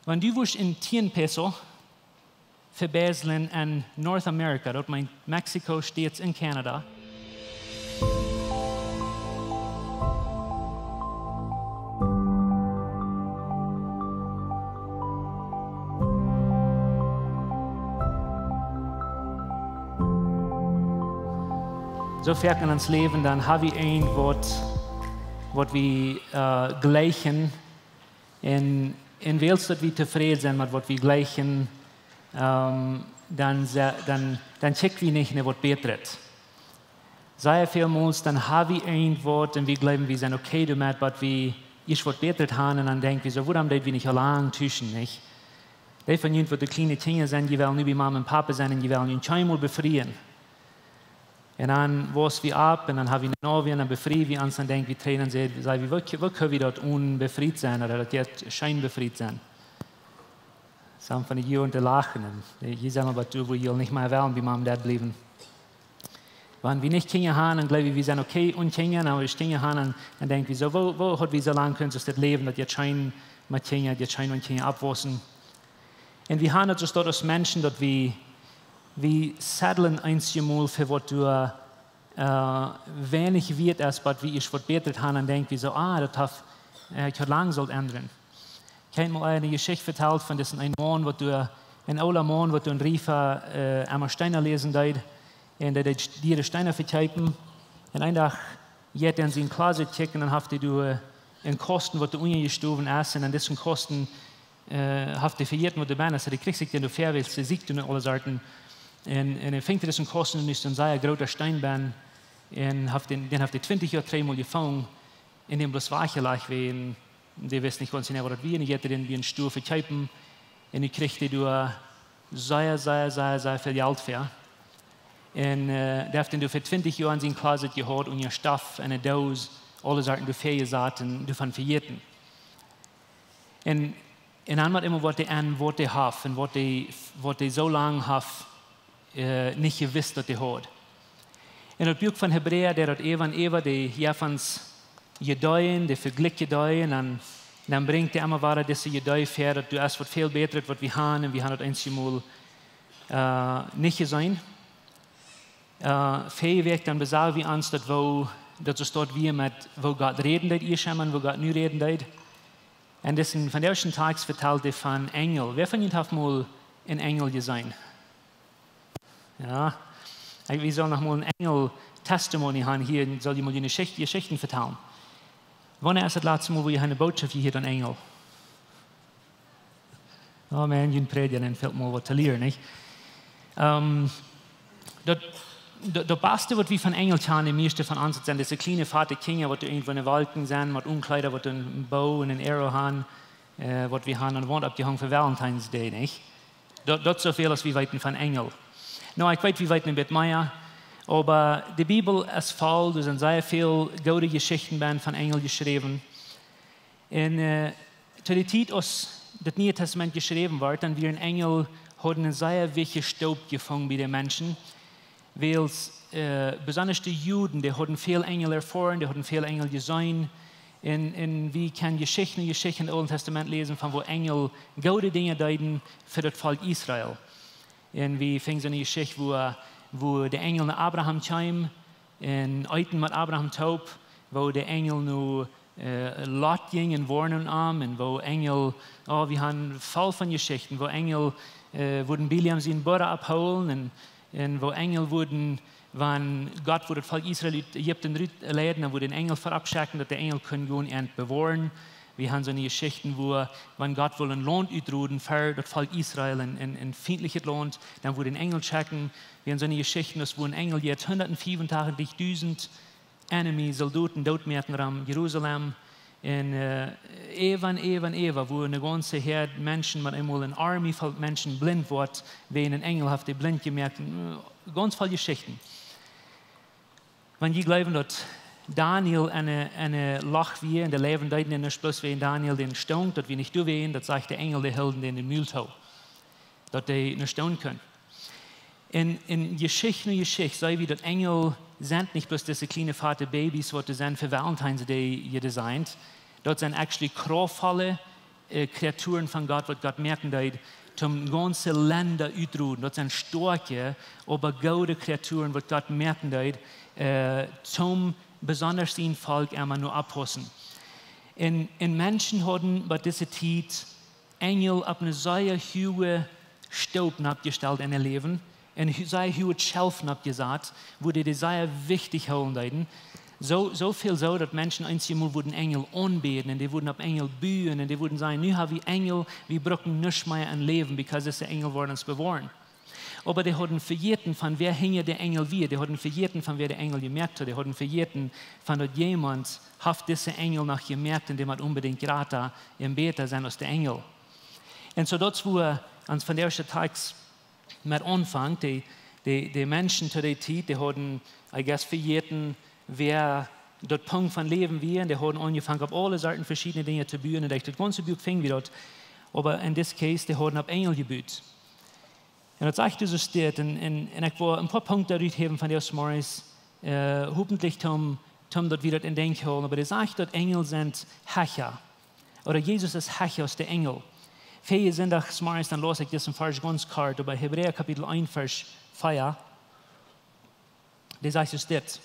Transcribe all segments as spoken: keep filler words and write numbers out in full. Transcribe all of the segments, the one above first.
Wan du wurscht een tieen Peso vebäslen en North America, daut meent Mexico, States un Canada, soo foaken en ons Läwen, dan ha wie een waut, waut wie, äh, jleichen. Un, un wiels daut wie tofräd sent met waut wie jleichen, ähm, dan, se- dan, dan kjikj wie nich no waut bätret. Sea väl Mol dan ha wie een waut un wie jleewen wie sent okay doamet, waut wie ieescht waut bätret han un dan denkj wie soo, wuarom deed wie nich aul lang tuschen, nich? Dee von junt waut de kjliene Kjinja sent, dee wellen nu bie Mama un Papa sennen un dee wellen junt kjeenmol befrieen. Un dan woss wie opp un dan ha wie ne Novia un dan befrie wie ons un denkj wie trigj un saj, saj wie, woo, woo kjenn wie daut onbefriet sennen, ooda daut jeit scheen befriet sennen? Sommje von de Jugend dee lachen un, äh, jie sent aul waut doa, woo jie nich mea wellen bie Mama un Dad bliewen. Wan wie nich Kjinja han, dan jleew wie, wie sent okay onen Kjinja, un wan wie Kjinja han, dan, dan denkj wie soo, woo, woo haud wie soo lang kunt aus dit Läwen, daut jeit scheen met Kjinja, jeit scheen met Kjinja oppwaussen. Un wie han daut soo aus Menschen, daut wie, wie settlen eenjemol fa waut doa, äh, weinich wieet es, waut wie ieescht waut bätret han, dan denkj wie soo, ah, daut haft, äh, ekj haud lang sult endren. Ekj hab mol eene Jeschicht vetalt von disen eenen Maun, waut doa, een oola Maun, waut doa en Riefa, äh, emma Steena läsen deed. Un dee deed Dieren Steena vekjeepen. Un een Dach jeit hee en sien Closet kjikjen un dan haft hee doa een Kosten, waut doa unja jestowen es. Un en disen Kosten, äh, haft hee vejäten, waut doa bennen es. Dee kjrieech sikj dän doa väa, wiels see sieekjt doa aule Sorten. Un, un hee finjt disen Kosten un es een sea groota Steen bennen. Un haft dän, dän haft hee twintich Joa trigj mol jefungen. Un dän bloos wajchjelajcht, wiels dee wist nich gaunz jeneiw waut daut wia. Un dee haud dän bie een Stua vekjeepen. Un nu kjrieech hee doa sea, sea, sea, sea väl Jelt fa. Un, äh, dee haft dän doa fa twintich Joa en sien Closet jehaut, unja Stoff, en eene Doos, aule Sorten doa väa jesat un doavon vejäten. Un, un dan met emol waut hee en, waut hee haft un waut hee, waut hee soo lang haft, äh, nich jewist daut hee haud. Un daut Buak von Hebräa, dee daut äwa un äwa, dee jeft ons Ideeen, dee vejlikjt Ideeen, un dan brinjt hee emma wada dise Idee väa, daut doa es waut väl bätret, waut wie han, un wie han daut eenjemol, äh, nich jeseenen. Äh, väaje Wäakj dan besach wie ons daut, woo, daut soo steit wia met, woo Gott räden deed ieescht un woo Gott nu räden deed. Un disen, von disen Tekst vetalt hee von Enjel. Wäa von junt haft mol een Enjel jeseenen? Jo. Ekj, wie sellen noch mol een Enjel-Testimony han hia, un sell jie mol june Jeschicht-, Jeschichten vetalen. Wanea es daut latste Mol, wua jie eene Botschaft jehieet von Enjel? Oh man, jie Prädja, dan fält mol waut to lieren, nich? Ähm, daut, daut, daut baste, waut wie von Enjel kjanen, de mieeschte von ons, daut sent dise kjliene, fate Kjinja, waut doa irjentwua en de Wolkjen sent, met Omkjleeda, waut een Bow un een Arrow han, äh, waut wie han aun de Waunt oppjehongen fa Valentine's Day, nich? Daut, daut es soo väl aus wie weeten von Enjel. Nu, ekj weet, wie weeten een bät mea, oba de Bibel es voll, doa sent sea väl goode Jeschichten bennen von Enjel jeschräwen. Un, äh, to de Tiet aus daut Niee Tastament jeschräwen wort, dan wieren Enjel, hauden eene sea wichtje Stoop jefungen bie de Menschen. Wiels, äh, besonda de Juden, dee hauden väl Enjel erfoaren, dee hauden väl Enjel jeseenen. Un, un wie kjennen Jeschicht no Jeschicht em Oolen Tastament läsen von woo Enjel goode Dinja deeden fa daut Volkj Israel. Un wie finjen soone Jeschicht, wua, wua de Enjel no Abraham kjeem un eeten met Abraham toop, wua de Enjel no, äh, Lot jinjen un woarnen am, un wua Enjel, oh, wie han voll von Jeschichten, wua Enjel, äh, wudden Bileam sienen Brooda oppholen, un, un wua Enjel wudden, wan Gott wudd daut Volkj Israel ut Ägipten rutleiden, dan wudd een Enjel verop schekjen, daut de Enjel kunn gonen un bewoaren. Wie han soone Jeschichten, wua, wan Gott wull een Launt utroden fa daut Volkj Israel, een, een, een fientlichet Launt, dan wudd een Enjel schekjen. Wie han soone Jeschichten, aus wua een Enjel jeit hundatfiefuntachentich dusent enemy Soldoten dootmoaken rom Jerusalem. Un, äh, äwa un äwa un äwa, wua eene gaunze Häad Menschen, met eemol eene Army voll Menschen blint woat, wiels een Enjel haft dee blint jemoakt. Un, äh, gaunz voll Jeschichten. Wan jie jleewen, daut Daniel enne, enne Loch wia, un de Leiwen deeden am nuscht, bloos wiels Daniel dän stonkj, daut wia nich doawäajen, daut sajcht de Enjel, dee hilden dän de Mul too, daut dee nich stonen kunn. Un, un Jeschicht no Jeschicht, see wie daut Enjel sent nich bloos dise kjliene fate Babys, waut doa sent fa Valentine's Day jedesignt. Daut sent actually kraftvolle, äh, Kreaturen von Gott, waut Gott moaken deed, toom gaunze Lenda utroden. Daut sent stoakje, oba goode Kreaturen, waut Gott moaken deed, äh, toom besondasch sien Volkj emma no oppaussen. Un, un Menschen hauden bie dise Tiet Enjel opp eene sea huage Stoop noppjestalt en äa Läwen. Un hu-, sea huage Schelf noppjesat, wua dee dee sea wichtich hoolen deeden. Soo, soo väl soo, daut Menschen eenjemol wudden Enjel aunbäden un dee wudden opp Enjel buen un dee wudden sajen: "Nu ha wie Enjel, wie brucken nuscht mea em Läwen, because dise Enjel woaren ons bewoaren." Oba dee hauden vejäten von wäa hinja de Enjel wia. Dee hauden vejäten von wäa de Enjel jemoakt haud. Dee hauden vejäten von daut jemaunt haft dise Enjel noch jemoakt un dee mott onbedinjt jrata un bäta sennen aus de Enjel. Un soo daut es wua ons vondoagschen Tekst met aunfangt. De, de, de Menschen to dee Tiet, dee hauden, I guess, vejäten wäa daut Punkt von Läwen wia. Un dee hauden aunjefongen opp aule Sorten veschiedne Dinja to buen. Un derch daut gaunze Buak finj wie daut. Oba en this case, dee hauden opp Enjel jebut. Un daut sajcht soo dit, un, un, un ekj well een poa Punkten doaropp haben von dise Morjes, äh, hopentlich toom, toom daut wie daut en Denkj hoolen, oba dee sajcht daut Enjel sent hecha. Ooda Jesus es hecha aus de Enjel. Väajen Sindach zemorjes, dan laus ekj disen Varsch gaunz kort, oba Hebräa Kapitel eent, Varsch vea, dee sajcht soo dit.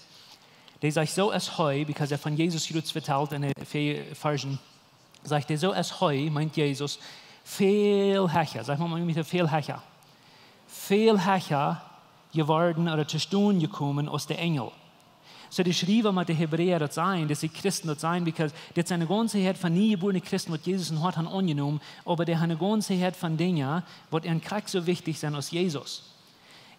Dee sajcht: "Soo es hee", because hee von Jesus jrod vetalt en de väaje Varschen, sajcht hee: "Soo es hee", meent Jesus, "väl hecha", saj mau met mie, "väl hecha", "väl hecha jeworden ooda to stonen jekomen aus de Enjel." Soo de Schriewa met de Hebräa daut sajen, dise Christen daut sajen, because dit sent eene gaunze Häad von niejebuarne Christen, waut Jesus em Hoat han aunjenomen, oba dee han eene gaunze Häad von Dinja, waut an krakjt soo wichtich sent aus Jesus.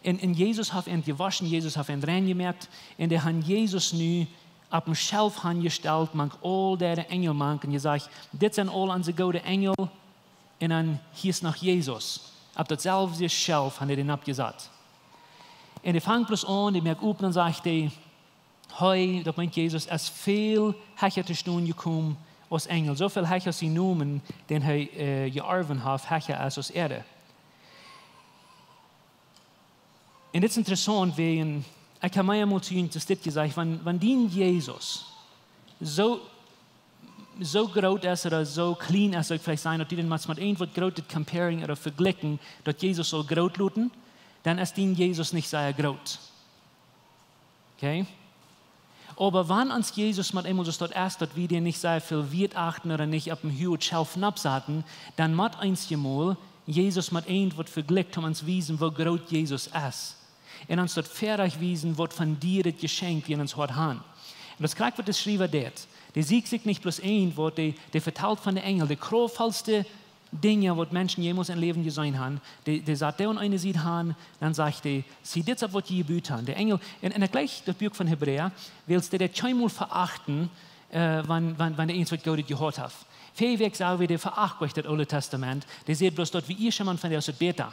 Un, un Jesus haft an jewoschen, Jesus haft an rein jemoakt, un dee han Jesus nu opp een Schelf hanjestalt, mank aul dee Enjel mank, un jesajcht: "Dit sent aul onse goode Enjel, un dan hia es noch Jesus." Opp daut selwje Schelf han dee dän oppjesat. Un dee fangt bloos aun, dee moakt op, un dan sajcht hee, hee, daut meent Jesus, es väl hecha to stonen jekomen aus Enjel. Soo väl hecha aus sien Nomen, dän hee, äh, jeorwen haft, hecha es aus äare. Un dit es interessaunt, wäajen, ekj hab mie mol to junt dit jesajcht, wan, wan dien Jesus soo, soo groot es ooda soo kjlien es, saul ekj veleicht sajen, daut du dän motst met irjent waut Grootet comparing ooda vejlikjen, daut Jesus saul groot loten, dan es dien Jesus nich sea groot. Okay? Oba wan ons Jesus met eemol soo es, daut wie dän nich sea väl wieet achten ooda nich opp een huaget Schelf noppsaten, dan mott ons eemol Jesus met irjent waut vejlikjen, om ons wiesen, woo groot Jesus es. Un ons daut veleicht wiesen, waut von dee daut Jeschenkj wie en ons Hoat han. Un daut es krakjt waut de Schriewa deit. Dee sieekjt sikj nich bloos een, waut dee, dee vetalt von de Enjel, de kraftvollste Dinja, waut Menschen jemols em Läwen jeseenen han, dee, dee sat dee aun eene Sied han, dan sajcht dee: "See, dit es waut jie jebut han." De Enjel, un, un ekj jleich daut Buak von Hebräa, wiels dee daut kjeenmol veachten, äh, wan, wan, wan dee eent waut Goodet jehaut haft. Väaje Wäakj saj wie, dee veacht nich daut Oole Tastament, dee sajcht bloos, daut wie ieescht emol von dee es daut bäta.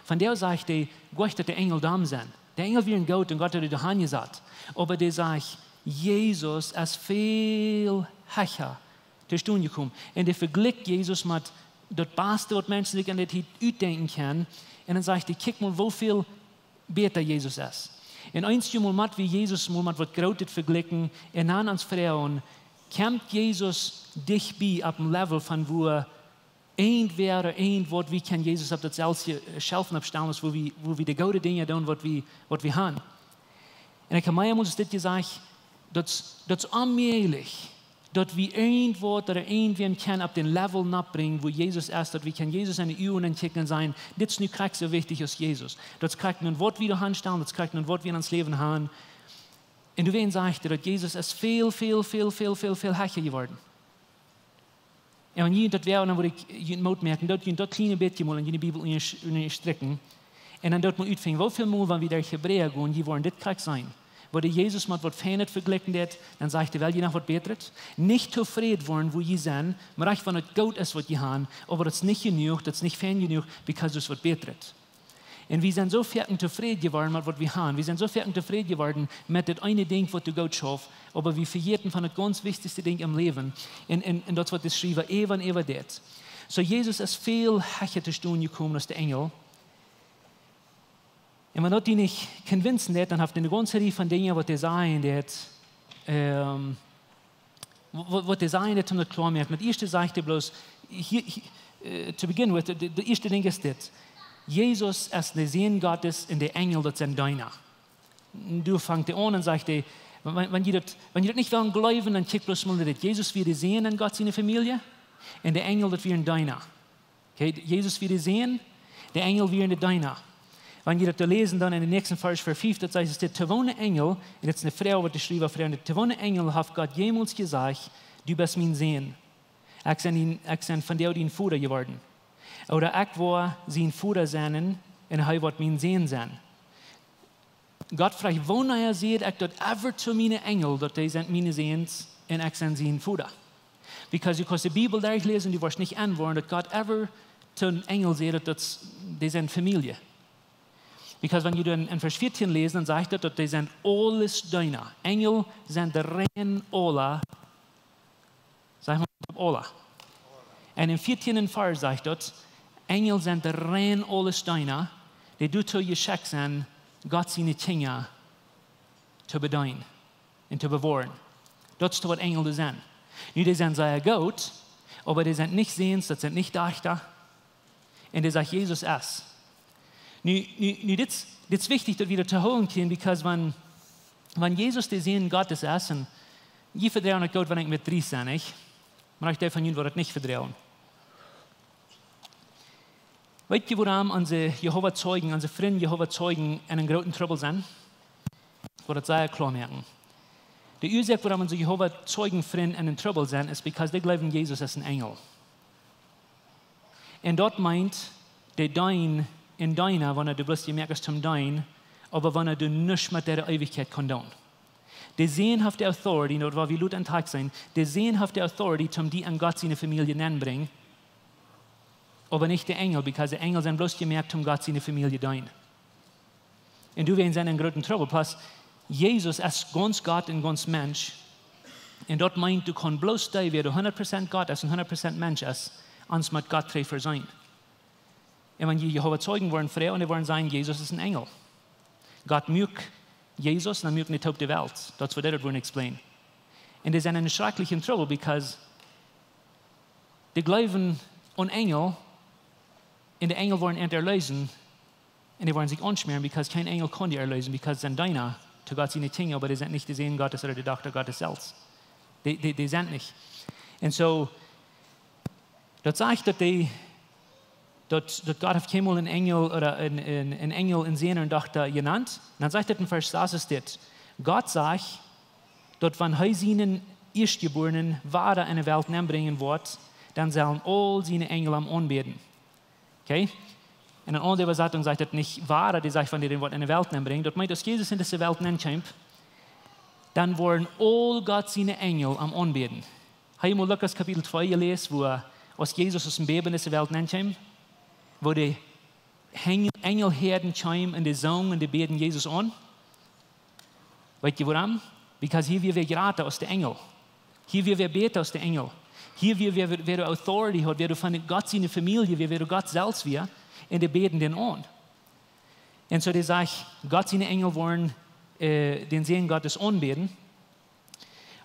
Von dee sajcht dee, nich daut de Enjel domm sent. De Enjel wieren goot un Gott haud dee doa hanjesat. Oba dee sajcht, Jesus es väl hecha to stonen jekomen. Un dee vejlikjt Jesus met daut baste, waut Menschen sikj aun dee Tiet utdenkjen kjennen. Un dan sajcht dee: "Kjikj mol, woo väl bäta Jesus es." Un eenjemol mott wie Jesus mol met waut Grootet vejlikjen. Un dan ons froagen: Kjemt Jesus dicht bie opp een Level von wua irjentwäa ooda irjent waut, wie kjennen Jesus opp daut selwje, äh, Schelf noppstalen, aus wua wie, wua wie de goode Dinja doonen, waut wie, waut wie han. Un ekj hab mie mol dit jesajcht, daut, daut es onmäajlich, daut wie irjent waut ooda irjentwäm kjennen opp dän Level noppbrinjen, wua Jesus es, daut wie kjennen Jesus enne Uagen ankjikjen un sajen: "Dit es nu krakjt soo wichtich aus Jesus." Daut es krakjt nu waut wie doa hanstalen, daut es krakjt nu waut wie en ons Läwen han. Un doawäajen sajcht hee, daut Jesus es väl, väl, väl, väl, väl, väl hecha jeworden. Un wan jie daut woaren, dan wudd ekj junt Moot moaken, daut jie daut kjliene bät mol en june Bibel unja-, unjastrikjen. Un dan daut mol utfinjen, woo väl mol, wan wie derch Hebräa gonen, jie woaren dit krakjt seenen. Wua dee Jesus met waut Feinet vejlikjen deed, dan sajcht hee: "Well jie noch waut Bätret?" Nich tofräd woaren, wua jie sent, mau rajcht wan daut goot es, waut jie han, oba daut es nich jenuach, daut es nich fein jenuach, because doa es waut Bätret. Un wie sent soo foaken tofräd jeworden met waut wie han. Wie sent soo foaken tofräd jeworden met daut eene Dinkj, waut doa goot schauft, oba wie vejäten von daut gaunz wichtichste Dinkj em Läwen. Un, un, un daut es waut de Schriewa äwa un äwa deit. Soo, Jesus es väl hecha to stonen jekomen aus de Enjel. Un wan daut die nich convincen deit, dan haft hee eene gaunze Rieej von Dinja, waut hee sajen deit, ähm, wa-, wa-, waut hee sajen deit, om daut kloa to moaken. Daut ieeschte sajcht hee bloos, Hia, hia, äh, to begin with, de, de ieeschte Dinkj es dit. Jesus es de Sän Gottes un de Enjel, daut sent Deena. Du fangst aun un sajchst, wan, wan jie daut, wan jie daut nich wellen jleewen, dan kjikjt bloos mol dit. Jesus wia de Sän en Gott siene Famielje un de Enjel, daut wieren Deena. Okay, Jesus wia de Sän, de Enjel wieren de Deena. Wan jie daut doa läsen, dan en dän näakjsten Varsch, Varsch fief, daut sajcht et, to woone Enjel, un daut es eene Froag, waut de Schriewa froagt, to woone Enjel haft Gott jemols jesajcht: "Du best mien Sän, ekj sie dien, ekj sie vondoag dien Voda jeworden"? Ooda: "Ekj woa sien Voda sennen un hee woat mien Sän sennen"? Gott fruach, wanea säd ekj daut ever to miene Enjel, daut dee sent miene Säns un ekj sie sien Voda? Because du kaust de Bibel derchläsen, du woascht nich enwoaren daut Gott ever to een Enjel säd daut, daut dee sent Famielje. Because wan jie dan en Varsch vieetieen läsen, dan sajcht daut, daut dee sent aules Deena. Enjel sent rein aula, saj mol, aula. Un en vieetieenden Varsch sajcht daut, Enjel sent rein aules Deena, dee doatoo jeschekjt sent, Gott siene Kjinja to bedeenen un to bewoaren. Daut es waut Enjel sent. Nu, dee sent sea goot, oba dee sent nich Säns, daut sent nich Dajchta. Un dee sajcht, Jesus es. Nu, nu, nu dit, dit es wichtich, daut wie daut to hoolen kjennen, because wan, wan Jesus de Sän Gottes es, un jie vedroagen daut goot, wan ekj met Dries sie, nich? Oba ekj denkj von junt woat daut nich vedroagen. Weet jie, wuarom onse Jehova Zeugen, onse Frind Jehova Zeugen en eenen grooten Trubbel sent? Ekj well daut sea kloa moaken. De Uasoak, wuarom onse Jehova Zeugen Frind en eenen Trubbel sent, es because dee jleewen, Jesus es een Enjel. Un daut meent, dee deenen een Deena, wanea du bloos jemoakt best toom deenen, oba wanea du nuscht met de Eewichkjeit kaust doonen. De Sän haft de authority, daut woa wie lota en Takjst seenen, de Sän haft de authority toom die en Gott siene Famielje nenbrinjen, oba nich de Enjel, because de Enjel sent bloos jemoakt toom Gott siene Famielje deenen. Un doawäajen sent see en grooten Trubbel. Plus, Jesus es gaunz Gott un gaunz Mensch. Un daut meent, du kaust bloos dee, wäa doa hundat Prozent Gott es un hundat Prozent Mensch es, ons met Gott trigj veseenen. Un wan jie Jehova Zeugen woaren froagen, dee woaren sajen, Jesus es een Enjel. Gott muak Jesus, dan muak hee toop de Welt. Daut es waut dee daut woaren explain. Un dee sent en schrakjlichen Trubbel, because dee jleewen aun Enjel, un de Enjel woaren an erleesen, un dee woaren sikj aunschmäaren, because kjeen Enjel kaun die erleesen, because see sent Deena to Gott siene Kjinja, oba dee sent nich de Sän Gottes ooda de Dajchta Gottes selfst. Dee, dee, dee sent nich. Un soo, daut sajcht, daut dee, daut, daut Gott haft kjeenmol een Enjel ooda een, een, een Enjel een Sän ooda Dajchta jenant. Un dan sajcht et en Varsch sas, es dit: Gott sajcht, daut wan hee sienen Ieeschtjebuarnen wada en de Welt nenbrinjen woat, dan sellen aul siene Enjel am aunbäden. Okay? En eene aundre Äwasatunk sajcht et nich wada, dee sajcht, wan hee dän woat en de Welt nenbrinjen. Daut meent, aus Jesus en dise Welt nenkjemt, dan woaren aul Gott siene Enjel am aunbäden. Hab jie mol Lukas Kapitel twee jeläst, wua, aus Jesus aus een Baby en dise Welt nenkjeem, wua de Enjel, Enjelhäad kjeemen un dee sungen un dee bäden Jesus aun? Weet jie wuarom? Because hia wia wäa jrata aus de Enjel. Hia wia wäa bäta aus de Enjel. Hia wia wäa, wäa, wäa de authority haud, wäa de von Gott siene Famielje wia, wäa de Gott selfst wia, un dee bäden dän aun. Un soo dee sajcht, Gott siene Enjel woaren, äh, dän Sän Gottes aunbäden.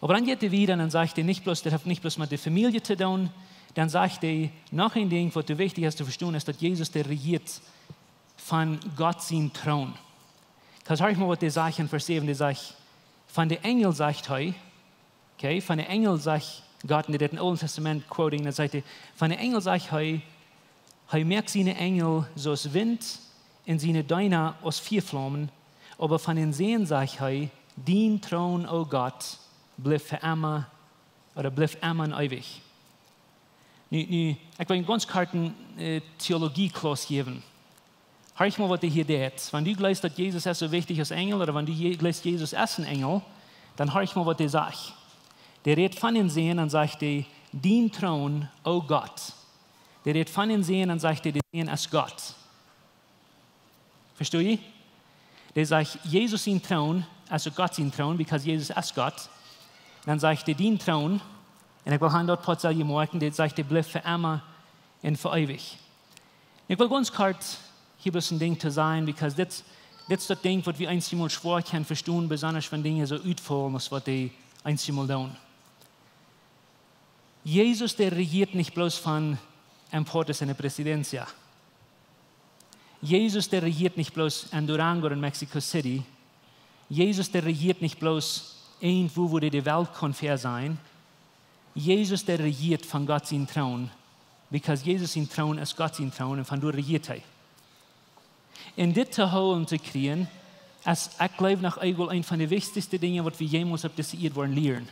Oba dan jeit hee wieda un dan sajcht hee nich bloos, daut haft nich bloos met de Famielje to doonen, dan sajcht hee noch een Dinkj, waut doa wichtich es to vestonen, es, daut Jesus, dee rejieet von Gott sienen Troon. Because horch mol, waut dee sajcht en Varsch säwen, dee sajcht, von de Enjel sajcht hee, okay, von de Enjel sajcht Gott, un dee deit em Oolen Testament quoting, dan sajcht hee, von de Enjel sajcht hee, hee moakt siene Enjel soo aus Wint un siene Deena aus Fiaflaumen, oba von dän Sän sajcht hee, dien Troon, o Gott, blift fa emma, ooda blift emma un eewich. Nu, nu, ekj well een gaunz korten, äh, Theologie-Class jäwen. Horch mol, waut hee hia deit. Wan du jleefst, daut Jesus es soo wichtich aus Enjel, ooda wan du je-, jleefst, Jesus es een Enjel, dan horch mol, waut hee sajcht. Dee rät von dän Sän, dan sajcht hee, dien Troon, o Gott. Dee rät von dän Sän, dan sajcht hee, de Sän es Gott. Vestonen jie? Dee sajcht, Jesus sien Troon es uk Gott sien Troon, because Jesus es Gott. Dan sajcht hee, dien Troon, un ekj well han daut Poat selfst moaken, dee sajcht, dee blift fa emma un fa eewich. Ekj well gaunz kort hia bloos een Dinkj to sajen, because dit, dit es daut Dinkj, waut wie eenjemol schwoa kjennen vestonen, besonda wan Dinja soo utfaulen aus waut dee eenjemol doonen. Jesus, dee rejieet nich bloos von en Portes en de Presidencia. Jesus, dee rejieet nich bloos en Durango en Mexico City. Jesus, dee rejieet nich bloos irjentwua, wua dee de Welt kaun vea sennen. Jesus, dee rejieet von Gott sien Troon. Because Jesus sien Troon es Gott sien Troon un von doa rejieet hee. Un dit to hoolen to kjrieen, es, ekj jleew, noch eemol eent von de wichtichste Dinja, waut wie jemols opp dise Ieed woaren lieren.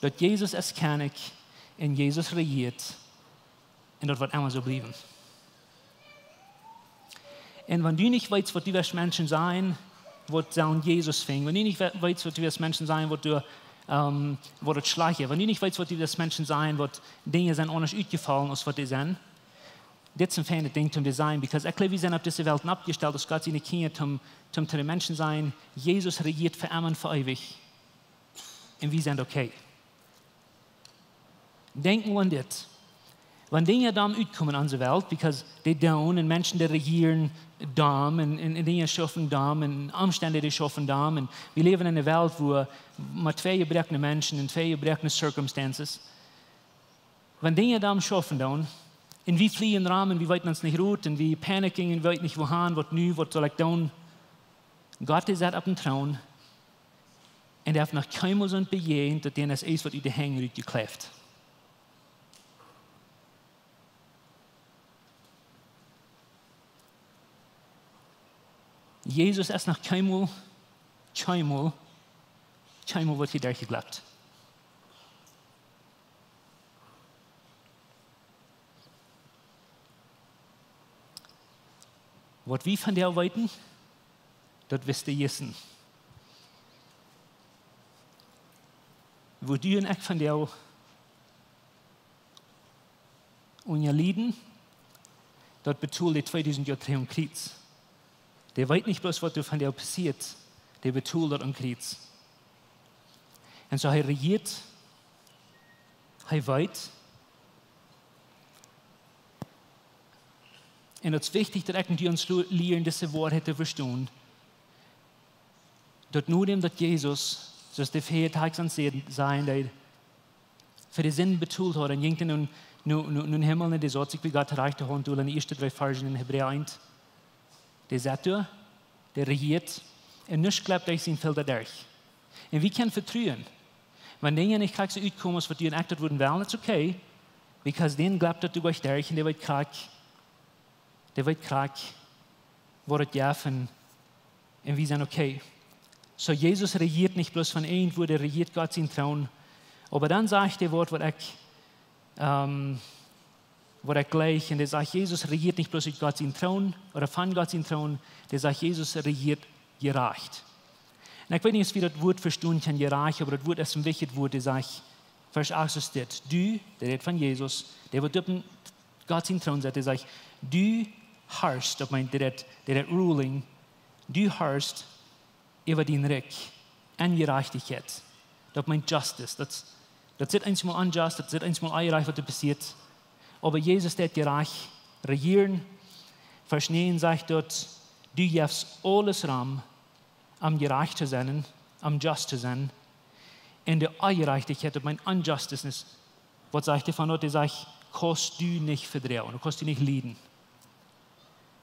Daut Jesus es Kjennich un Jesus rejieet un daut woat emma soo bliewen. Un wan du nich weetst, waut du woascht Menschen sajen, waut sellen Jesus finjen, wan du nich we-, weetst, waut du woascht Menschen sajen, waut du, ähm, waut daut schlajcht, wan du nich weetst, waut du woascht Menschen sajen, waut Dinja sent aundasch utjefollen aus waut dee sent, dit es een feinet Dinkj toom design, because ekj jleew, wie sent opp dise Welt oppjestalt aus Gott siene Kjinja toom, toom to de Menschen sajen, Jesus rejieet fa emma un fa eewich. Un wie sent okay. Denkj mau aun dit. Wan Dinja domm utkomen en onse Welt, because dee doonen, un Menschen, dee rejieren domm, un, un, un Dinja schaufen domm, un Omstend, dee schaufen domm, un wie läwen en eene Welt, wua mau twee jebroakne Menschen un twee jebroakne circumstances, wan Dinja domm schaufen doonen, un wie flieen rom, un wie weeten ons nich rut, un wie panicking, un wie weeten nich, wua han, waut nu, waut saul ekj doonen? Gott, dee sett opp dän Troon, un dee haft noch kjeenmol soont bejäajent, daut dän es eent, waut ut de Henj rut jekjleeft. Jesus es noch kjeenmol, kjeenmol, kjeenmol waut hia derchjeglappt. Waut wie von däm weeten, daut wist de Juden. Wua du un ekj von däm unja lieden, daut betold dee tweedusent Joa trigj aum Kjriez. Dee weet nich bloos, waut doa von däm passieet, dee betold daut aum Kjriez. Un soo hee rejieet, hee weet. Un daut es wichtich, daut ekj un du ons lu-, lieren, dise Woarheit to vestonen. Daut no däm, daut Jesus, soo aus de Varsch acht ons säd, sajen deed, fa de Sind betold haud, un jinkj dan no, no, no, no dän Himmel, un dee saut sikj bie Gott rajcht de Haunt dol, en de ieeschte dree Varschen en Hebräa eent. Dee sett doa, dee rejieet, un nuscht jleeft derch sien Filta derch. Un wie kjennen vetruen, wan Dinja nich krakjt soo utkomen aus waut du un ekj daut wudden wellen, it's okay, because dän jleeft daut doa goanich derch, un dee weet krakjt, dee weet krakjt, waut et jeft, un, un wie sent okay. Soo, Jesus rejieet nich bloos von irjentwua, dee rejieet Gott sien Troon. Oba dan sajcht hee waut, waut ekj, ähm, waut ekj jleich, un dee sajcht, Jesus rejieet nich bloos ut Gott sien Troon, ooda von Gott sien Troon, dee sajcht, Jesus rejieet jerajcht. Un ekj weet nich, aus wie daut Wuat vestonen kjennen, jerajcht, oba daut Wuat es een wichtjet Wuat, dee sajcht, Varsch acht es dit: Du, dee rät von Jesus, dee waut opp dän Gott sien Troon sett, dee sajcht: Du harschst, daut meent, dee rät, dee rät ruling, du harschst äwa dien Rikj en Jerajchtichkjeit. Daut meent justice. Daut, daut sitt eensmol unjust, daut sitt eensmol onjerajcht, waut doa passieet. Oba Jesus deit jerajcht rejieren. Varsch näajen sajcht daut: Du jefst aules rom, om jerajcht to sennen, om just to sennen. Un de Onjerajchtichkjeit, daut meent unjustness, waut sajcht hee von daut? Dee sajcht, kaust du nich vedroagen, kaust du nich lieden.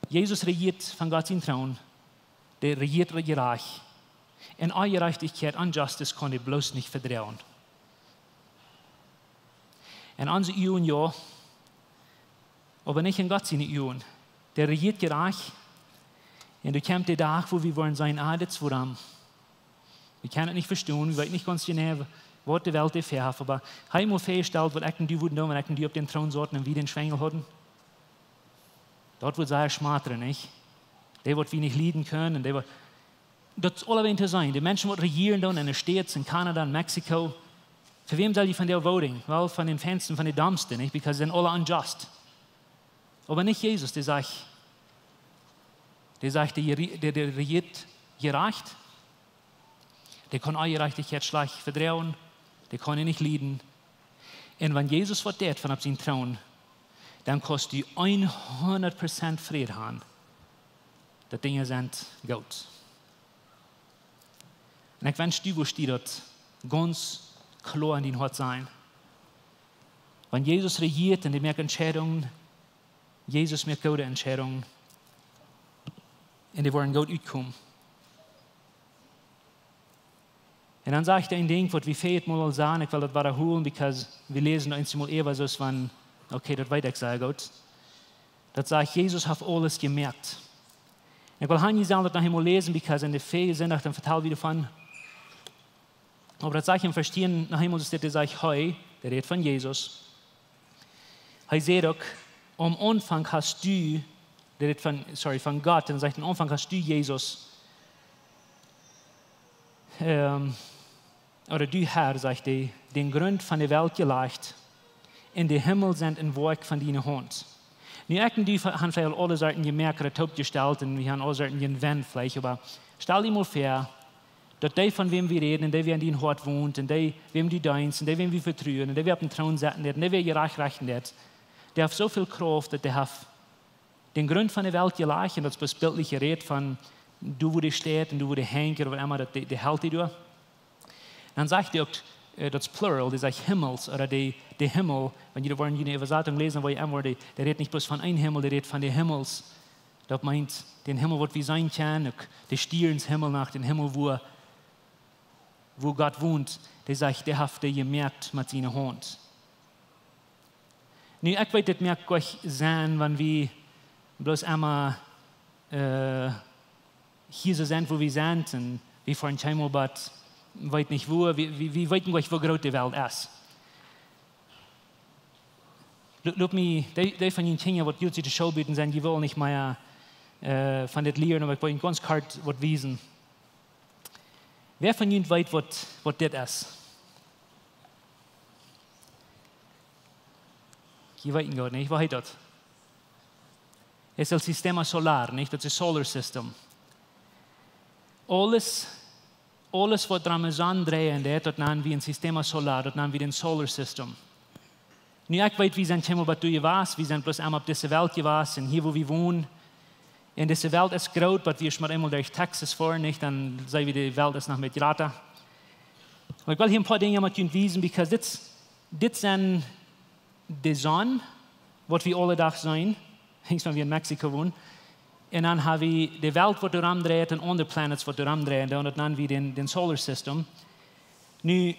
Jesus rejieet von Gott sien Troon, dee rejieet jerajcht. Un Onjerajchtichkjeit, unjustice, kaun hee bloos nich vedroagen. En onse Uagen jo, oba nich en Gott siene Uagen. Dee rejieet jerajcht. Un doa kjemt de Dach, wua wie woaren sajen: Ah, dit es wuarom. Wie kjennen et nich vestonen, wie weeten nich gaunz jeneiw, waut de Welt doa väa haft, oba hab mol väajestalt, waut ekj un du wudden doonen, wan ekj un du opp dän Troon sauten un wie dän Schwenjel hauden. Daut wudd sea schmaten, nich? Dee, waut wie nich lieden kjennen, un dee, waut, daut es aulawäajen to seenen. De Menschen, waut rejieren doonen en de States, en Kanada, en Mexiko. Fa wäm sell jie von dee voting? Well, von dän feinsten, von de dommsten, nich? Because see sent aule unjust. Oba nich Jesus, dee sajcht, dee sajcht, dee, dee, dee rejieet jerajcht, dee kaun Onjerajchtichkjeit schlajcht vedroagen, dee kaun dee nich lieden. Un wan Jesus waut deit von opp sien Troon, dan kaust du hundat Prozent Fräd han, daut Dinja sent goot. Un ekj wensch, du wurscht die daut gaunz kloa en dien Hoat sennen. Wan Jesus rejieet un dee moakt Entscheidungen, Jesus moakt goode Entscheidungen un dee woaren goot utkomen. Un dan sajcht hee een Dinkj waut wie väl mol aul sajen, ekj well daut wadaholen, because wie läsen daut eensjemol äwa soo aus wan, okay, daut weet ekj sea goot. Daut sajcht, Jesus haft aules jemoakt. Un ekj well han, jie sellen daut noch eemol läsen, because en de väl Sindach dan vetalen wie doavon. Oba daut sajcht em Varsch tieen noch eemol, daut sajcht hee, dee rät von Jesus. Hee sajcht uk, aum Aunfank hast du, dee rät von, sorry, von Gott, un sajcht, aum Aunfank hast du, Jesus, ähm, ooda du, Herr, sajcht hee, dän Grunt von de Welt jelajcht, un de Himmel sent een Woakj von diene Haunt. Nu, ekj un du han veleicht aul aule Sorten jemoakt, toopjestalt, un wie han aule Sorten jewant veleicht, oba stal die mol väa, daut dee, von wäm wie räden, un dee, wäa en dien Hoat wont, un dee, wäm du deenst, un dee, wäm wie vetruen, un dee, wäa opp dän Troon setten deit, un dee, wäa jerajcht rechten deit, dee haft soo väl Krauft, daut dee haft dän Grunt von de Welt jelajcht, un daut es bloos biltlich jerät von, du, wua dee steit un du, wua dee henjt, ooda waut emma, daut dee, dee helt dee doa. Dan sajcht hee uk, äh, daut es plural, dee sajcht Himmels, ooda de, de Himmel, wan jie daut Wuat en june Äwasatunk läsen, woa jie emma, dee, dee rät nich bloos von een Himmel, dee rät von de Himmels. Daut meent dän Himmel, waut wie seenen kjennen, uk de Stierns, Himmel, no dän Himmel, wua, wua Gott wont, dee sajcht, dee haft dee jemoakt met siene Haunt. Nu, ekj weet, dit moakt goanich Senn, wan wie bloos emma, äh, hia soo sent, wua wie sent, un wie foaren kjeenmol bat, weet nich wua, wie, wie, wie weeten goanich, woo groot de Welt es. Lot, lot mie, dee, dee von june Kjinja, waut jrod ut de School buten sent, dee wellen nich mea, äh, von dit lieren, oba ekj well junt gaunz kort waut wiesen. Wäa von junt weet, waut, waut dit es? Jie weeten goot, nich? Waut heet daut? Es el sistema solar, nich? Daut es solar system. Aules, aules waut rom de Sonn dreien deit, daut nanen wie een sistema solar, daut nanen wie dän solar system. Nu, ekj weet, wie sent kjeenmol bat doa jewast, wie sent bloos emol opp dise Welt jewast, un hia, wua wie wonen. Un dise Welt es groot, bat wie mau eemol derch Texas foaren, nich? Dan seenen wie, de Welt es noch met jrata. Oba ekj well hia een poa Dinja met junt wiesen, because dit, dit sent de Sonn, waut wie aule Dach seenen, hanjt von wua wie en Mexiko wonen. Un dan ha wie de Welt, waut doa rom dreit, un aundre planets, waut doa rom dreien, un daut nanen wie dän, dän solar system. Nu,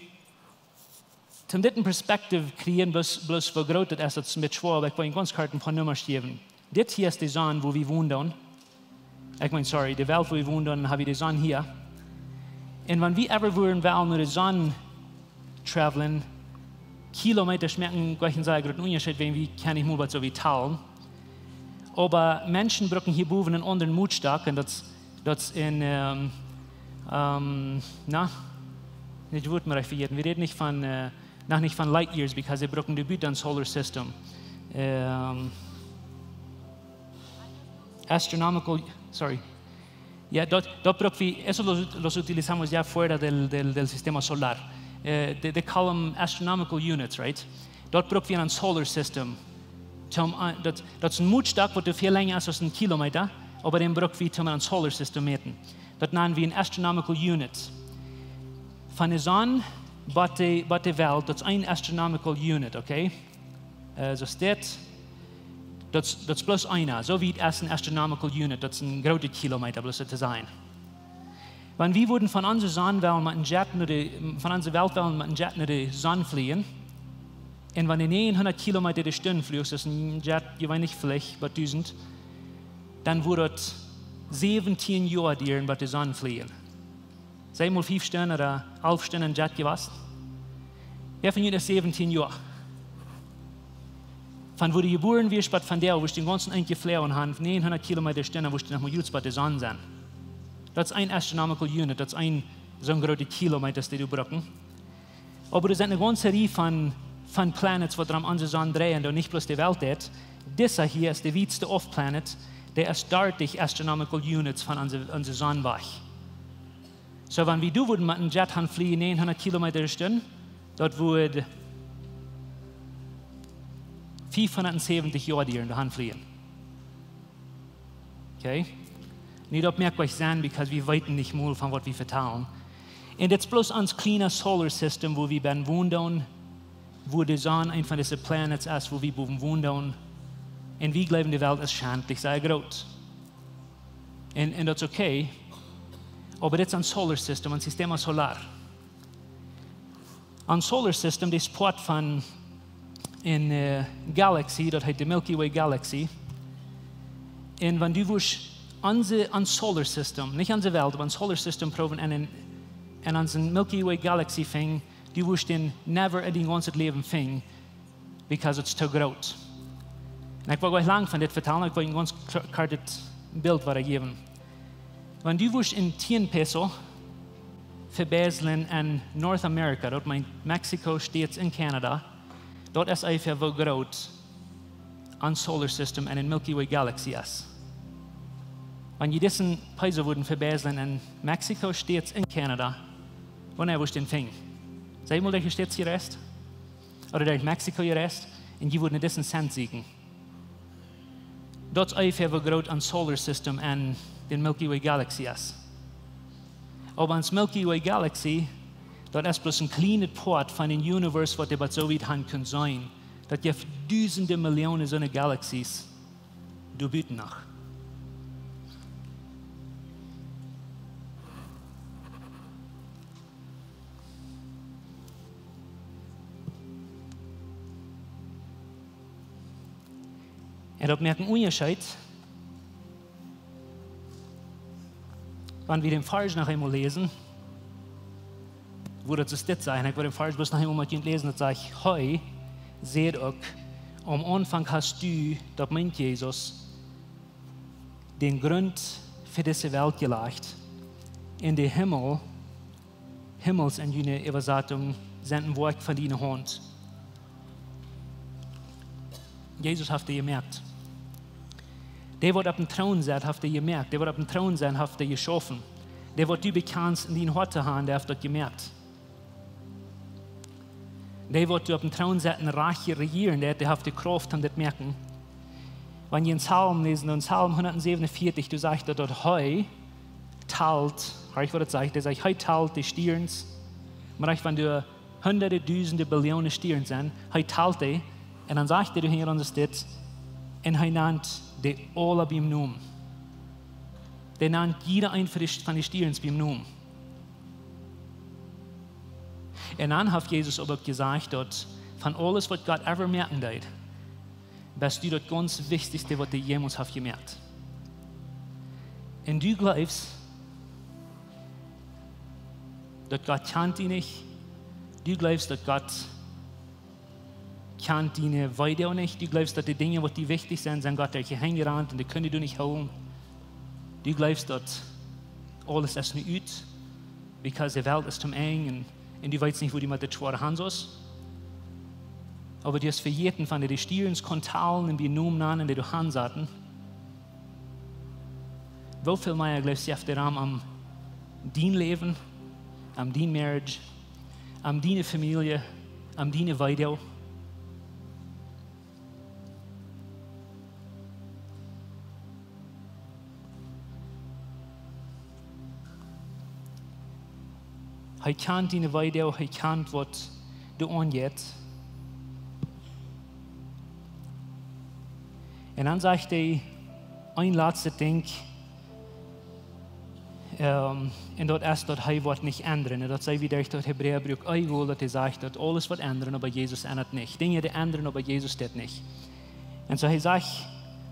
toom dit een perspective kjrieen, bloos, bloos woo groot daut es, daut es een bät schwoa, oba ekj well junt gaunz kort een poa Nummasch jäwen. Dit hia es de Sonn, wua wie wonen. Ekj meen, sorry, de Welt, wua wie wonen, dan ha wie de Sonn hia. Un wan wie ever wudden wellen no de Sonn travelen, Kilometa moaken goanich een sea grooten Unjascheet, wan wie kjennen nich mol waut soo wie talen. Oba Menschen brucken hia bowen een aundren Motstock, un daut, daut es een, ähm, ähm, na, nich, woat mie rajcht vejäten. Wie räden nich von, äh, noch nich von light years, because see brucken de buten solar system. Ähm, astronomical, sorry. Jo, daut, daut bruk wie, eso los, los utilizamos ya fuera del, del, del sistema solar. Eh, de, de call em astronomical units, right? Daut bruk wie en solar system. Toom, eh, daut, daut es een Motstock, waut väl lenja es aus een Kilometa, oba dän bruk wie toom en solar system mäten. Daut nanen wie een astronomical unit. Von de Sonn bat de, bat de Welt, daut es een astronomical unit, okay? Eh, soo steit, daut, daut es bloos eena, soo wiet es een astronomical unit, daut es een groote Kilometa, bloos soo to sajen. Wan wie wudden von onse Sonn wellen met een Jet no de, von onse Welt wellen met een Jet no de Sonn flieen, un wan dee näajenhundat Kilometa de Stund fluach, daut es een Jet, jie weeten nich, veleicht waut dusent, dan wudd daut säwentieen Joa dieren, bat de Sonn flieen. Sent mol fief Stund ooda alf Stund en Jet jewast. Wäa von junt es säwentieen Joa? Von wua du jebuaren wieescht, bat von doa, wua du dän gaunzen Enj jefloagen hast, näajenhundat Kilometa Stund, wua du noch mol jrod bat de Sonn sent. Daut es een astronomical unit, daut es een, soon groote Kilometa, dee du brucken. Oba doa sent eene gaunze Rieej von, von planets, waut rom onse Sonn dreien, un nich bloos de Welt deit. Disa hia es de wietste off planet, dee es dartich astronomical units von onse, onse Sonn wajch. Soo, wan wie doa wudden met een Jet han flieen, näajenhundat Kilometa de Stund, daut wudd fiefhundatsäwentich Joa dieren, doa han flieen. Okay? Nu, daut moakt goanich Senn, because wie weeten nich mol von waut wie vetalen. Un dit es bloos ons kjliena solar system, wua wie bennen wonen doonen. wua de Sonn een von dise planets es, wua wie bowen wonen doonen. Un wie jleewen, de Welt es scheinlich sea groot. Un, un daut es okay. Oba dit es een solar system, een sistema solar. Een solar system, dit es Poat von eene, äh, galaxy, daut heet de Milky Way Galaxy. Un wan du wurscht onse, een solar system, nich onse Welt, oba een solar system proowen en, en, en onse Milky Way Galaxy finjen, du wurscht dän never en dien gaunzet Läwen finjen, because it's too groot. Un ekj well nich lang von dit vetalen, ekj well een gaunz kl-, kort Bilt wada jäwen. Wan du wurscht een tieen peso vebeislen en North America, daut meent Mexico, States un Canada, daut es onjefäa woo groot een solar system en eene Milky Way Galaxy es. Wan jie disen peso wudden vebeislen en Mexico, States un Canada, woo nea wurscht du dän finjen? Sie mol derch de States jereist? Ooda derch Mexico jereist? Un jie wudden disen Cent sieekjen. Daut es onjefäa woo groot een solar system en de Milky Way Galaxy es. Oba ons Milky Way Galaxy, daut es bloos een kjlienet Poat von dän Universe, waut wie bat soo wiet han kunnen seenen. Daut jeft dusende Millionen soone Galaxies doa buten noch. Un daut moakt een Unjascheet, wan wie dän Varsch noch eemol läsen, wua daut soo steit, un ekj well dän Varsch bloos noch eemol met junt läsen, daut sajcht: Hee säd uk: Aum Aunfank hast du, daut meent Jesus, dän Grunt fa dise Welt jelajcht, un de Himmel, Himmels en june Äwasatunk sent een Woakj von diene Haunt. Jesus haft dee jemoakt. Dee, waut oppem Troon sett, haft dee jemoakt. Dee, waut oppem Troon sett, haft dee jeschaufen. Dee, waut du bekjanst en dien Hoat to han, dee haft daut jemoakt. Dee, waut doa oppem Troon sett un rajcht rejieren deit, dee haft de Krauft om dit moaken. Wan jie en Psalm läsen, en Psalm hundatsäwenunvieetich, doa sajcht daut, daut hee talt, horch waut daut sajcht, dee sajcht, hee talt de Stierns. Mau rajcht, wan doa hundade, dusende, Billionen Stierns sent, hee talt dee. Un dan sajcht hee doa hinjaraun dit, un hee nant dee aula biem Nomen. Dee nant jieda een von de, von de Stierns biem Nomen. Un dan haft Jesus oba uk jesajcht, daut von aules, waut Gott ever moaken deed, best du daut gaunz wichtichste, waut hee jemols haft jemoakt. Un du jleefst, daut Gott kjant die nich? Du jleefst, daut Gott kjant diene Weedoag nich? Du jleefst, daut de Dinja, waut die wichtich sent, sent Gott derch de Henj jerant un dee kjennen die nich hoolen? Du jleefst, daut aules es nu ut, because de Welt es tom Enj un, un du weetst nich, woo du met dit schwoare han saust? Oba du hast vejäten, von dee de Stierns kunn talen un biem Nomen nanen, dee doa han saten. Woo väl mea jleefst du, jeft dee Rum om dien Läwen, om dien marriage, om diene Famielje, om diene Weedoag? Hee kjant diene Weedoag, hee kjant, waut doa aunjeit. Un dan sajcht hee een latstet Dinkj, ähm, un daut es, daut hee woat nich endren. Un daut see wie derch daut Hebräabreef eewol, daut hee sajcht, daut aules woat endren, oba Jesus endat nich. Dinja, dee endren, oba Jesus deit nich. Un soo hee sajcht,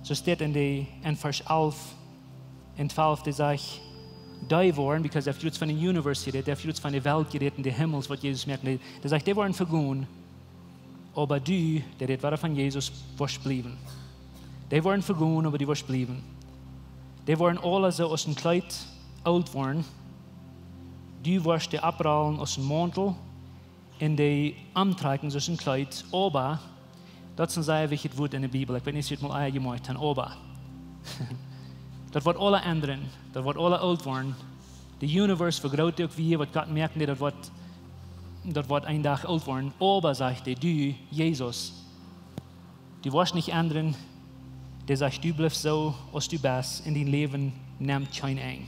soo steit en de, en Varsch alf un twalf, dee sajcht, dee woaren, because hee haft jrod von de Universe jerät, hee haft jrod von de Welt jerät un de Himmels, waut Jesus moakt, dee, dee sajcht, dee woaren vegonen, oba du, dee rät wada von Jesus, woascht bliewen. Dee woaren vegonen, oba du woascht bliewen. Dee woaren aula soo aus een Kjleet oolt woaren. Du woascht dee aunrollen aus een Mauntel un dee omtrakjen soo aus een Kjleet, oba, daut es een sea wichtjet Wuat en de Bibel, ekj weet nich, aus jie daut mol ea jemoakt han, oba. Daut woat aula endren, daut woat aula oolt woaren. De Universe, woo groot dee uk wia, waut Gott moaken deed, daut woat, daut woat een Dach oolt woaren. Oba, sajcht hee, du, Jesus, du woascht nich endren, dee sajcht, du blifst soo aus du best, un dien Läwen nemt kjeen Enj.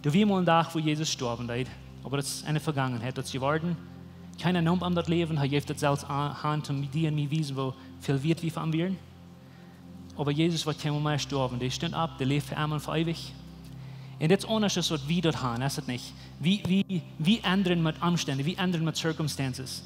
Doa wia mol een Dach, wua Jesus stoawen deed, oba daut es en de Vegangenheit, daut es jeworden. Kjeena neem am daut Läwen, hee jeef daut selfst aun, aun, om die un mie wiesen, woo väl wieet wie fa am wieren. Oba Jesus woat kjeenmol mea stoawen. Dee stunt opp, dee läft fa emma un fa eewich. Un dit es aundasch aus waut wie daut haben, es et nich? Wie, wie, wie endren met Omstend, wie endren met circumstances.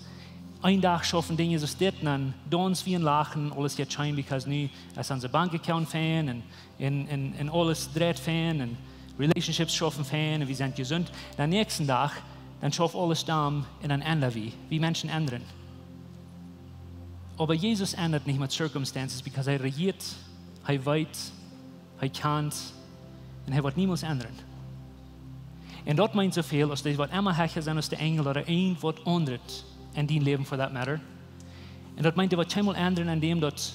Een Dach schaufen Dinja soo aus dit, dan daunsen wie un lachen, aules jeit scheen, because nu es onse Bank Account fein un, un, un, un aules dreit fein un relationships schaufen fein un wie sent jesunt. Dan näakjsten Dach, dan schauft aules domm un dan endren wie. Wie Menschen endren. Oba Jesus endat nich met circumstances, because hee rejieet, hee weet, hee kjant un hee woat niemols endren. Un daut meent soo väl aus dee waut emma hecha sent aus de Enjel ooda irjent waut aundret en dien Läwen, for that matter. Un daut meent, dee woat kjeenmol endren aun däm daut,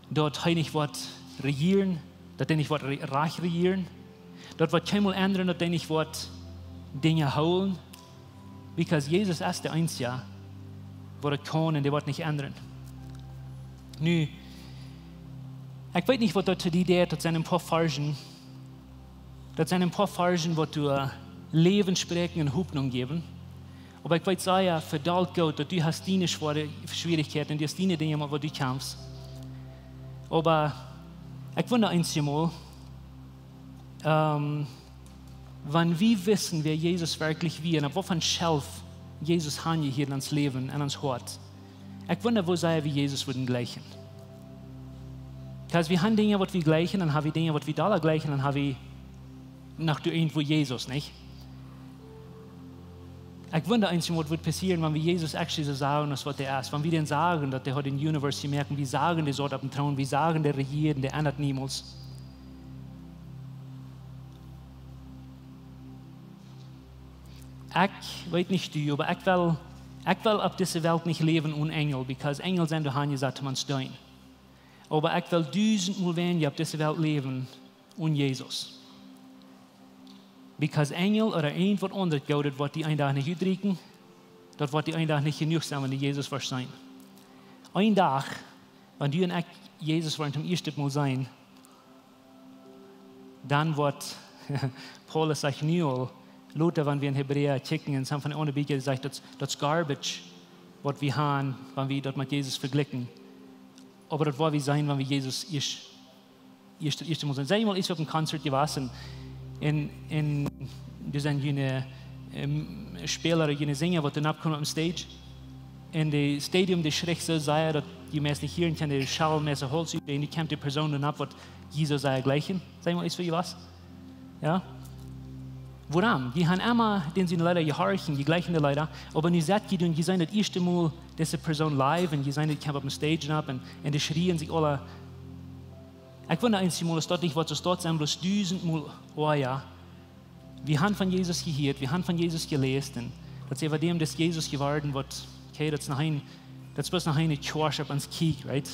daut hee nich woat rejieren, daut hee nich woat re-, rajcht rejieren. Daut woat kjeenmol endren, daut hee nich woat Dinja hoolen. Because Jesus es de eensja, waut daut kaun un dee woat nich endren. Nu, ekj weet nich, waut daut to die deit, daut sent een poa Varzen. Daut sent een poa Varzen, waut die, äh, Läwen spräakjen un Hopninj jäwen. Oba ekj weet sea, vedolt goot, daut du hast diene schwoare Schwierichkjeiten un du hast diene Dinja, met waut du kjamfst. Oba ekj wunda eenjemol, ähm, wan wie wisten, wäa Jesus werkjlich wia un opp waut fa Schelf Jesus han jehieet en ons Läwen, en ons Hoat. Ekj wunda, woo sea wie Jesus wudden jleichen. Because wie han Dinja, waut wie jleichen, dan ha wie Dinja, waut wie dolla jleichen, dan ha wie noch doa irjentwoo Jesus, nich? Ekj wunda eenjemol, waut wudd passieren, wan wie Jesus actually soo sagen, aus waut hee es. Wan wie dän sagen, daut hee haud dän Universe jemoakt, un wie sagen, dee saut opp dän Troon, wie sagen, dee rejieet, dee endat niemols. Ekj weet nich du, oba ekj well, ekj well opp dise Welt nich läwen one Enjel, because Enjel sent doa han jesat om ons to deenen. Oba ekj well dusentmol weinja opp dise Welt läwen one Jesus. Because Enjel ooda irjent waut aundret Goodet woat die een Dach nich utrieekjen, daut woat die een Dach nich jenuach sennen, wan du Jesus woascht seenen. Een Dach, wan du un ekj Jesus woaren toom ieeschten Mol seenen, dan woat, Paulus sajcht nu aul, lota, wan wie en Hebräa kjikjen, en some von de aundre Bieekja, dee sajcht, daut, daut es garbage, waut wie han, wan wie daut met Jesus vejlikjen. Oba daut woa wie seenen, wan wie Jesus ieescht, ieescht, ieescht mol seenen. Saj mol, ekj sie opp een Concert jewast un, un, un doa sent june, ähm, Späla, june Sinja, waut doa nopp komen opp dän Stage. Un de Stadion, dee schricht soo sea, daut jie meist nich hieren kjennen, de Schall meist hoolt sikj, un dan kjemt de Persoon doa nopp, waut jie soo sea jleichen. Saj mol, ekj sie jewast. Jo? Wuarom? Jie han emma dän siene Leeda jehorcht, jie jleichen de Leeda, oba nu sett jie doa, jie seenen daut ieeschte Mol dise Persoon live un jie seenen, dee kjemt opp dän Stage nopp un, un dee schrieen sikj aula. Ekj wunda eenjemol, es daut nich waut soo steit, sent bloos dusentmol oaja. Wie han von Jesus jehieet, wie han von Jesus jeläst, un daut es äwa däm, daut es Jesus jeworden, waut, okay, daut es noch een, daut es bloos noch eene Kjoakj opp ons Kjieekj, right?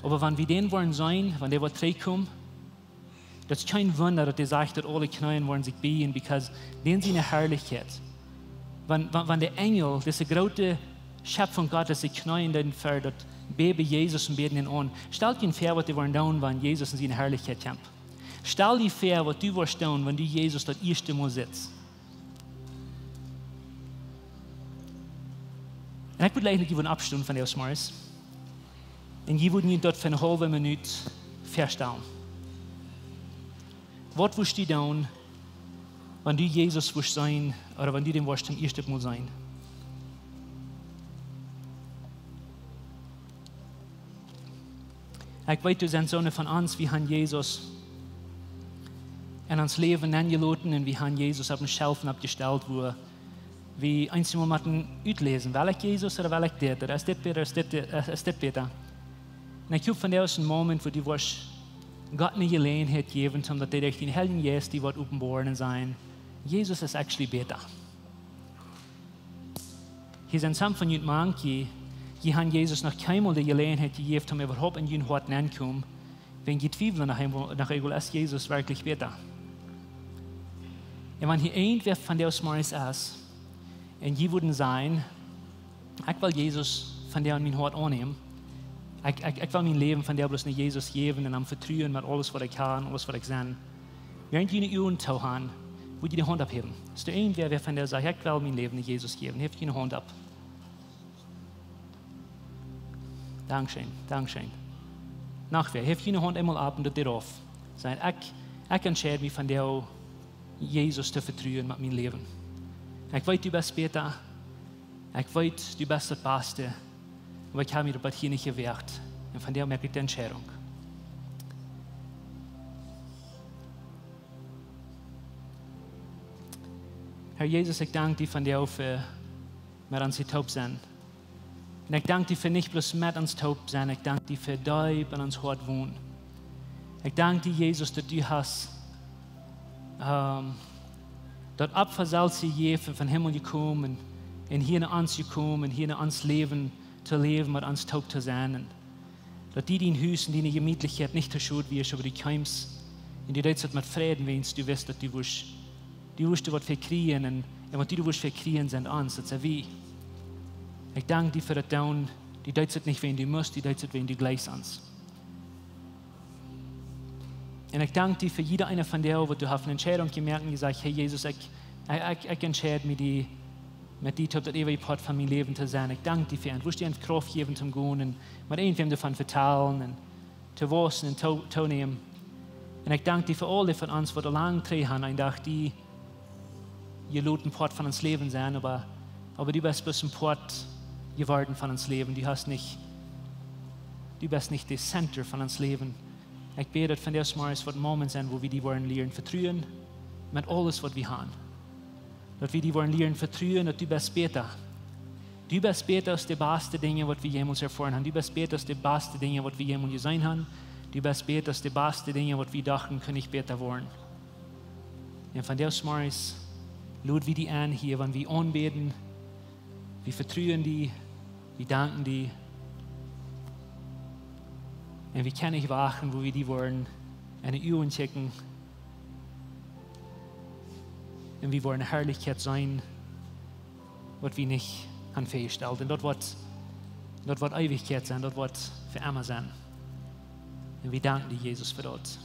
Oba wan wie dän woaren seenen, wan dee woat trigjkomen, daut es kjeen Wunda, daut hee sajcht, daut aule Kjneeen woaren sikj bieejen, because dän siene Harlichkjeit. Wan, wan, wan de Enjel, dise groote Schepfunk Gottes, dee kjneeen dan ver daut Bäbe Jesus un bäden dän aun. Stal die väa, waut dee woaren doonen, wan Jesus en siene Harlichkjeit kjemt. Stal die väa, waut du woascht doonen, wan du Jesus daut ieeschte Mol sitst. Un ekj wudd jleichen, daut jie wudden oppstonen von dise Morjes. Un jie wudden junt daut fa eene haulwe Minut väastalen. Waut wurscht du doonen, wan du Jesus wurscht seenen, ooda wan du dän wurscht toom ieeschten Mol seenen? Ekj weet, doa sent soone von ons, wie han Jesus en ons Läwen nenjeloten un wie han Jesus opp een Schelf oppjestalt, wua wie eenjemol motten utläsen, well ekj Jesus ooda well ekj dit, ooda es dit bäta, es dit, es, es dit bäta. Un ekj hop, vondoag es een Moment, wua du woascht Gott eene Jeläajenheit jäwen, om daut hee derch dän Heiljen Jeist die woat openboaren un sajen, Jesus es actually bäta. Hia sent some von junt mank, jie, jie han Jesus noch kjeenmol de Jeläajenheit jejäft, om äwahaupt en jun Hoat nenkomen, wan jie twiewlen noch eemol, noch eemol, es Jesus werkjlich bäta. Un wan hia irjentwäa von dise Morjes es, un jie wudden sajen, ekj well Jesus vondoag en mien Hoat aunnämen, ekj, ekj, ekj well mien Läwen vondoag bloos no Jesus jäwen un am vetruen met aules, waut ekj ha un aules, waut ekj sie. Wäarent jie june Uagen too han, Wudd jie de Haunt opphäwen? Es doa irjentwäa, wäa von dee sajcht: "Ekj well mien Läwen Jesus jäwen"? Häft june Haunt opp. Dankscheen, dankscheen. Noch wäa? Häft june Haunt eemol opp un doot dit rauf. Sajcht: "Ekj, ekj entscheid mie vondoag, Jesus to vetruen met mien Läwen. Ekj weet, du best bäta. Ekj weet, du best daut Baste. Oba ekj hab mie daut bat hia nich jewoagt. Un vondoag moak ekj de Entscheidunk." Herr Jesus, ekj dank die vondoag fa met ons hia toop sennen. Un ekj dank die fa nich bloos met ons toop sennen, ekj dank die fa deep en ons Hoat wonen. Ekj dank die, Jesus, daut du hast, ähm, daut Opfa selfst jejäft, von Himmel jekomen, un hia no ons jekomen, hia no ons Läwen to läwen, met ons toop to sennen. Daut die dien Hus un diene Jemietlichkjeit nich to schod wia, oba du kjeemst un du deedst daut met Freid, wiels du wist, daut du wurscht, du wurscht waut vekjrieen un, un waut du wurscht vekjrieen sent ons, daut sent wie. Ekj dank die fa daut Doonen, du deedst daut nich wäajen du must, du deedst daut wäajen du jleichst ons. Un ekj dank die fa jieda eena von dee, waut du hast eene Entscheidunk jemoakt un jesajcht: "Hey Jesus, ekj, ekj, ekj, ekj entscheid mie die, met die toop daut eewje Poat von mien Läwen to sennen." Ekj dank die fa an. Wurscht du an Krauft jäwen toom gonen un met irjentwäm doavon vetalen un to wausen un to, toonämen. Un ekj dank die fa aule von ons, waut aul lang trigj haben, een Dach die jeloten Poat von ons Läwen sennen, oba, oba du best bloos een Poat jeworden von ons Läwen. Du hast nich, du best nich de Center von ons Läwen. Ekj bäd, daut vondoag zemorjes woat een Moment sennen, wua wie die woaren lieren vetruen met aules, waut wie haben. Daut wie die woaren lieren vetruen, daut du best bäta. Du best bäta aus de baste Dinja, waut wie jemols erfoaren haben. Du best bäta aus de baste Dinja, waut wie jemols jeseenen haben. Du best bäta aus de baste Dinja, waut wie dochten, kunn nich bäta woaren. Un vondoag zemorjes lod wie die aun hia, wan wie aunbäden, wie vetruen die, wie danken die. Un wie kjennen nich wachten, wua wie die woaren enne Uagen kjikjen. Un wie woaren Harlichkjeit seenen, waut wie nich haben väajestalt. Un daut woat, daut woat Eewichkjeit sennen, daut woat fa emma sennen. Un wie danken die, Jesus, fa daut.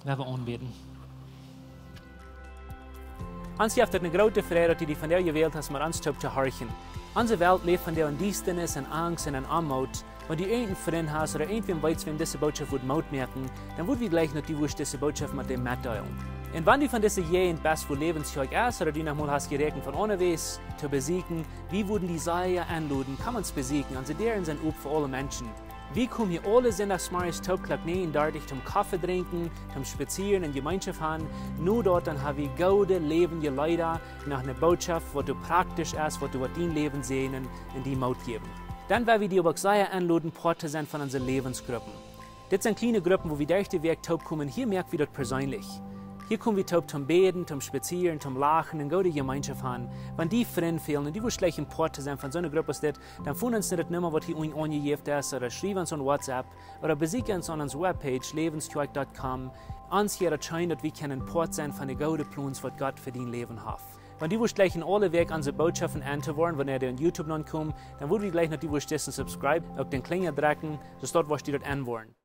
Lot ons aunbäden. Ons jeft et eene groote Freid, daut du die vondoag jewält hast, met ons toop to horchen. Onse Welt läft vondoag en Diestanis, en Angst un en Oamoot. Wan du irjent een Frint hast ooda irjentwäm weetst, wäm dise Botschaft wudd Moot moaken, dan wudd wie jleichen, daut du wurscht dise Botschaft met däm metdeelen. Un wan du von dise Jäajent best, wua Läwens Kjoakj es, ooda du noch mol hast jeräakjent von aundawäajes to besieekjen, wie wudden die sea enloden, komm ons besieekjen. Onse Däaren sent op fa aule Menschen. Wie komen hia aule Sindachsmorjes toop Klock näajen dartich toom Koffe drinkjen, toom spazieren un Jemeenschoft haben. No daut dan hab wie goode läwendje Leeda, noch eene Botschaft, waut doa praktisch es, waut doa waut dien Läwen säajnen un die Moot jäwen. Dan well wie die oba uk sea enloden, Poat to sennen von onse Läwensgruppen. Dit sent kjliene Gruppen, wua wie derch de Wäakj toop komen. Hia moak wie daut perseenlich. Hia kom wie toop toom bäden, toom spazieren, toom lachen un goode Jemeenschoft haben. Wan die Frind fälen un du wurscht jleichen Poat to sennen von soone Grupp aus dit, dan foon ons no de Numma, waut hia unjen aunjejäft es, ooda schriew ons aun WhatsApp, ooda besieekj ons aun onse Webpage, läwenskjoakj dot com. Ons wudd et scheen, daut wie kjennen Poat sennen von de goode Plons, waut Gott fa dien Läwen haft. Wan du wurscht jleichen aule Wäakj onse Botschaften auntohieren, wan dee aun YouTube nopp komen, dan wudd wie jleichen, daut du wurscht dissen Subscribe, uk dän Klinja drekjen, soo daut du wurscht daut enwoaren.